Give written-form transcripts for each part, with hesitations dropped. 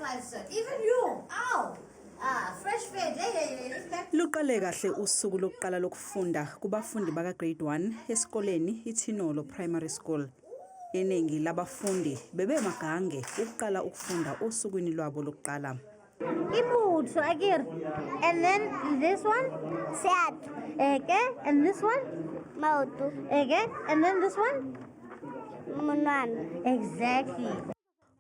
My son. Even you. Ow. Ah, fresh veg. Hey, hey, hey. Back. Luqale kahle usuku lokuqala lokufunda kubafundi baka Grade 1 esikoleni iThinolo Primary School. Iningi labafundi bebemagange ukuqala ukufunda osukwini lwabo lokuqala. Ibutho, akere. And then this one? Seatla. Okay. And this one? Maoto. Okay. And then this one? Monwana. Exactly.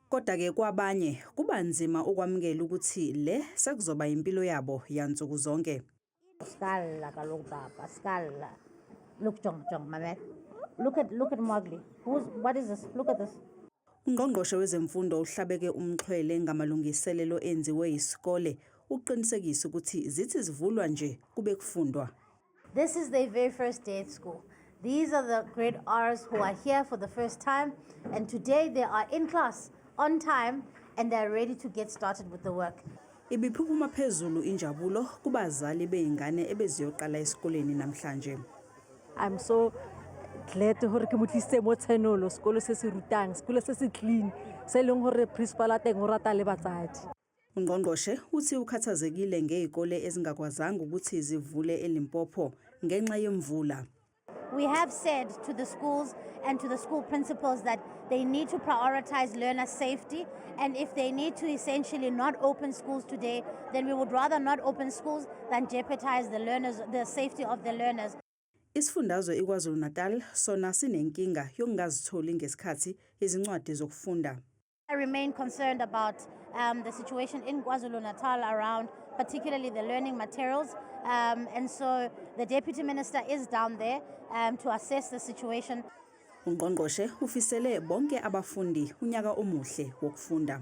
Kodwa ke kwabanye kuba nzima ukwamukela ukuthi le sekuzoba impilo yabo yansuku zonke. Skala kaloku baba, skala. Look, Jong, Jong, my man. Look at Mowgli. Who's what is this? Look at this. Ungqongqoshe wezemfundo uhlabeke umxhwele ngamalungiselelo enziwe isikole ukuqinisekisa ukuthi zithi zivulwa nje kube kufundwa. This is their very first day at school. These are the grade R's who are here for the first time, and today they are in class on time and they are ready to get started with the work. Ibiphuphuma phezulu injabulo kubazali beingane ebeziyoqala esikoleni namhlanje. I'm so glad gore ke mo tlisitse mo Tshenolo, sekolo se se rutang, sekolo se se clean, se e leng gore principal a teng o rata le batsadi. Ungqongqoshe uthi ukhathazekile ngezikole ezingakwazanga ukuthi zivule eLimpopo ngenxa yemvula. We have said to the schools and to the school principals that they need to prioritize learner safety, and if they need to essentially not open schools today, then we would rather not open schools than jeopardize the safety of the learners. Isifundazwe iKwaZulu-Natal sona sinenkinga yokungazitholi ngesikhathi izincwadi zokufunda. I remain concerned about the situation in KwaZulu Natal around particularly the learning materials. And so the Deputy Minister is down there to assess the situation. Ungqongqoshe ufisele bonke abafundi unyaka omuhle wokufunda.